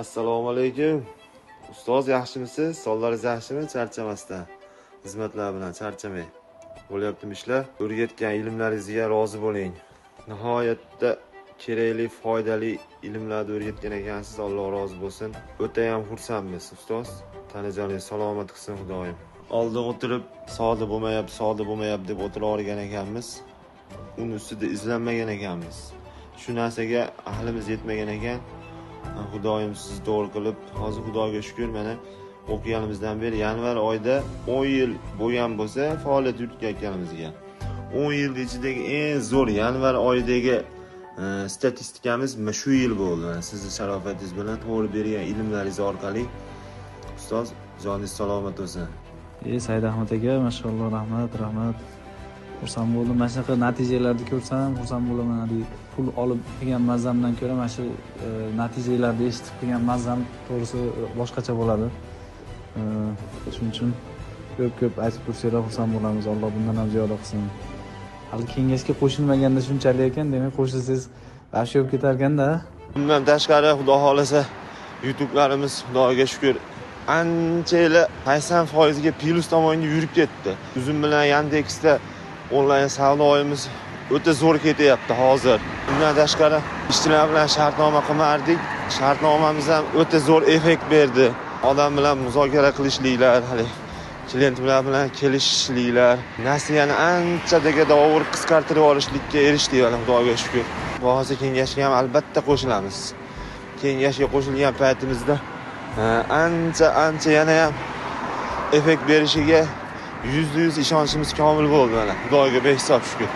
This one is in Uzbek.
Assalomu alaykum. Ustoz, yaxshimisiz? Sog'ligingiz yaxshimi? Charchamasdan. Xizmatlar bilan charchamay. Bo'lyaptimi ishlar? O'rgatgan ilmlaringizga rozi bo'ling. Nihoyatda kerakli, foydali ilmlarni o'rgatgan ekansiz. Alloh rozi bo'lsin. O'ta ham xursandmiz, ustoz. Tanajoningiz salomat qilsin Xudoyim. Oldin o'tirib savdo bo'lmayapti, savdo bo'lmayapti deb o'tiravergan ekanmiz. Uni ustida izlanmagan ekanmiz. Shu narsaga ahlimiz yetmagan ekan. Xudoyim sizni to'g'ri qilib, hozir Xudoga shukr, mana o'qiganimizdan beri yanvar oyida 10 yil bo'lgan bo'lsa faoliyat yuritganimizga. 10 yil ichidagi eng zo'r yanvar oyidagi statistikamiz mana shu yil bo'ldi. Mana sizni sharofatingiz bilan to'g'ri bergan ilmlaringiz orqali ustoz, joningiz salomat bo'lsin. Said Ahmad aka, mashalloh, rahmat, rahmat. Xursand bo'ldim. Mana shunaqa natijalarni ko'rsam, xursand bo'laman. Haligi pul olib qilgan mazamdan ko'ra mana shu natijalarni eshitib qilgan mazam to'g'risi boshqacha bo'ladi. Shuning uchun ko'p-ko'p aytib tursanglar xursand bo'lamiz. Alloh bundan ham ziyoda qilsin. Hali kengashga qo'shilmaganda shunchalik ekan, demak qo'shilsangiz vahshiy bo'lib ketar ekanda. Bundan tashqari, Xudo xolasa, yutuqlarimiz Xudoga shukr ancha 80% ga plyus tomonga yurib ketdi. Uzum bilan Yandexda onlayn savdoyimiz o'ta zo'r ketyapti hozir. Bundan tashqari ishchilar bilan shartnoma qilmardik. Shartnomamiz ham o'ta zo'r effekt berdi. Odam bilan muzokara qilishliklar, hali klientlar bilan kelishishliklar, nasiyani anchadaga dovur qisqartirib olishlikka erishdik, mana Xudoga shukr. Hozir kengashga ham albatta qo'shilamiz. Kengashga qo'shilgan paytimizda ancha yana ham effekt berishiga 100% ishonchimiz komil bo'ldi mana. Xudoga behisob shukr.